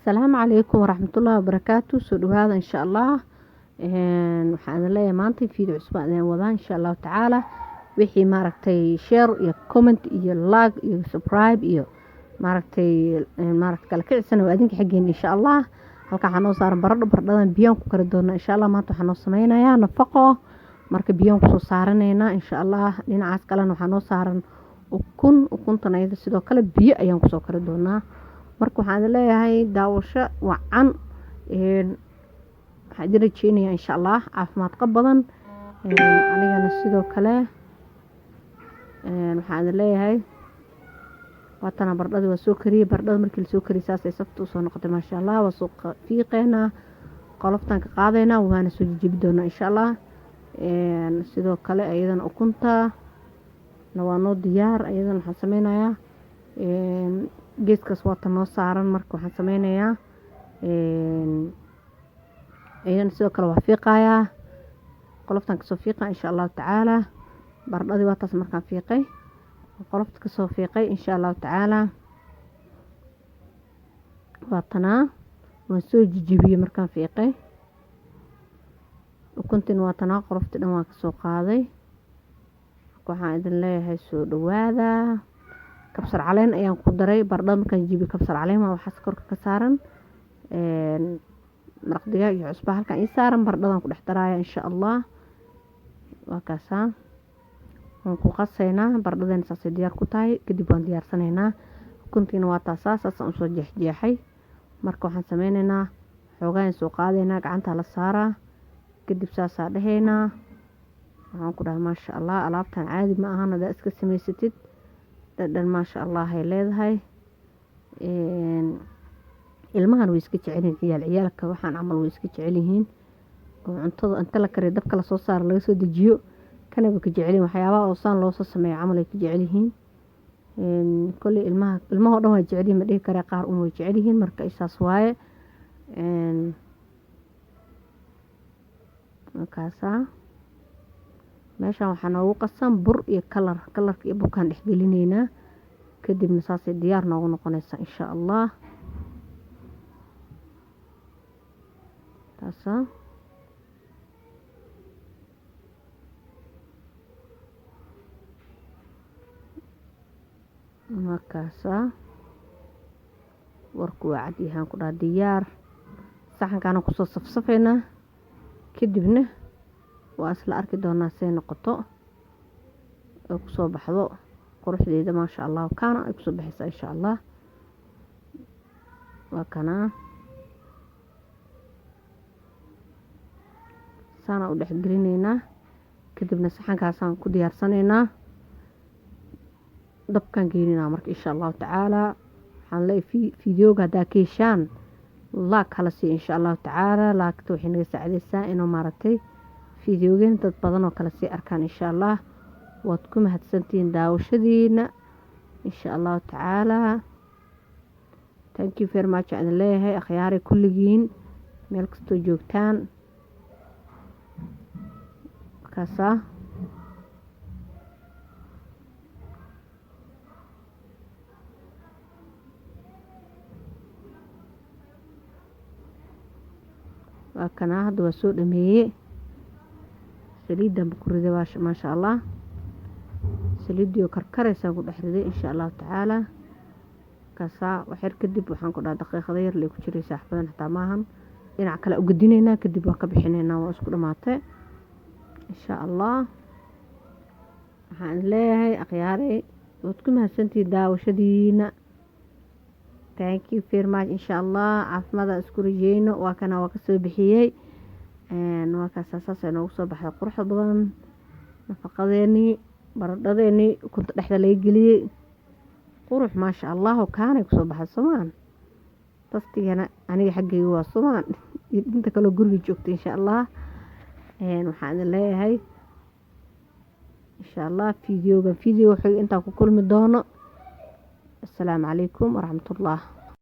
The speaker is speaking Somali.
Asalaamu calaykum waraxmatullaahi wabarakaatu. Soo dhawaada insha Allah. Waxaan idin leeyahay maanta video cusub aan idin wadaa insha Allahu tacaala. Wixii maaragtay share iyo comment iyo like iyo subscribe iyo maaragtay maaragtay kala kicisana waa idinka xaggeena insha Allah. Halkan waxaa noo saaran baradho, baradhadan biyaan ku kari doonaa insha Allah. Maanta waxaa noo sameynayaa nafaqo, marka biyaan kusoo saaranaynaa insha Allah. Dhinacaas kalena waxaa noo saaran ukun, ukuntan ayada sidoo kale biyo ayaan kusoo kari doonaa. Marka waxaan idin leeyahay daawasho wacan. Waxaan idin rajeynayaa insha Allah caafimaad qab badan. Anigana sidoo kale waxaan idin leeyahay waatana baradhadii waa soo kariyey. Baradhada markii lasoo kariyey saasay safta usoo noqotay maasha Allah. Waa soo fiiqeynaa, qoloftaan ka qaadaynaa, waana soo jejebi doonaa insha Allah. Sidoo kale iyadana ukunta na waa noo diyaar. Iyadana waxaan sameynayaa geeskaas waata noo saaran. Marka waxaan sameynayaa iyadana sidoo kale waa fiiqayaa, qoloftaan kasoo fiiqaa insha Allahu tacaala. Baradhadii waa taas markaan fiiqay, qolofta kasoo fiiqay insha Allahu tacaala. Waatanaa waan soo jijibiyey markaan fiiqay. Ukuntina waa tanaa, qoloftii dhan waan kasoo qaaday. Waxaan idin leeyahay soo dhawaada. Kabsar caleen ayaan ku daray baradhada markaan jibiyo. Kabsar caleen waa waxaas korka ka saaran. Maraq digaag iyo cusbo halkan ii saaran, baradhadan ku dhex daraaya insha Allah. Waa kaasaa, waan ku qasaynaa baradhadeena, saasay diyaar ku tahay. Kadib waan diyaarsanaynaa. Ukuntiina waa taasaa, saasaan usoo jeexjeexay. Marka waxaan sameynaynaa xoogaan soo qaadaynaa, gacanta la saaraa, kadib saasaa dhehaynaa. Waxaan ku dhahay maasha Allah, alaabtan caadi ma ahan hadaa iska samaysatid, dhadhan maasha Allah ay leedahay. Ilmahan way iska jecel yihiin, ciyaal ciyaalka waxaan camal way iska jecel yihiin. Oo cuntada inta la kariyo dabka lasoo saaro laga soo dejiyo kanaba ka jecel yihiin. Waxyaabaha oo saan loosoo sameeyo camal ay ka jecel yihiin. Kolley ilmaha ilmahoo dhan waa jecel yihiin ma dhihi kare, qaar un way jecel yihiin. Marka isaas waaye. Markaasaa meeshan waxaa noogu qasan bur iyo kalar, kalarka iyo burkaan dhexgelineynaa, kadibna saasay diyaar noogu noqonaysaa insha Allah. Taasaa markaasaa warku waa cad yahaan ku dhaha diyaar. Saxankaana kusoo safsafaynaa, kadibna waa isla arki doonaa say noqoto oo kusoo baxdo quruxdeeda maasha Allah. Kaana ay kusoo baxaysaa insha Allah. Waa kanaa saana u dhexgelineynaa, kadibna saxankaasaan ku diyaarsanaynaa, dabkaan geynaynaa. Marka insha Allahu tacaala waxaan leeyahay fiidiyooga haddaa ka heshaan like hala siiyo insha Allahu tacaala. Laagta waxay naga saacidaysaa inuu maaragtay fiidiyoogeen dad badan oo kale sii arkaan insha Allah. Waad ku mahadsantihiin daawashadiina insha Allahu tacaala. Thank you very much aan idin leeyahay akhyaaray kulligiin meel kastoo joogtaan. Markaasaa waa kanaa, hadda waa soo dhameeyey. Saliidan ku riday maasha Allah. Saliiddii oo karkaraysaan ku dhex riday insha Allahu tacaala. Markaasaa waxyar kadib waxaan ku dhaha daqiiqado yar lay ku jiraysaa, wax badan xitaa maahan. Dhinac kale u gedinaynaa, kadib waa ka bixinaynaa, waa isku dhamaatay insha Allah. Waxaan leeyahay akhyaaray waad ku mahadsantihiin daawashadiina. Thank you very much insha Allah. Caafimaad isku rajeyno. Waa kana, waa kasoo bixiyey. Waa kaas, saas ay noogu soo baxday quruxda badan nafaqadeenii, baradhadeenii ukunta dhexda laga geliyey. Qurux maasha Allah oo kaanay kusoo baxday soomaan. Tastigana aniga xaggayga waa soomaan iyo inta kaloo guriga joogta insha Allah. Waxaan idin leeyahay insha Allah fiidiyoogan fiidiyoo wuxuu intaa ku kulmi doono. Assalaamu calaykum waraxmatullah.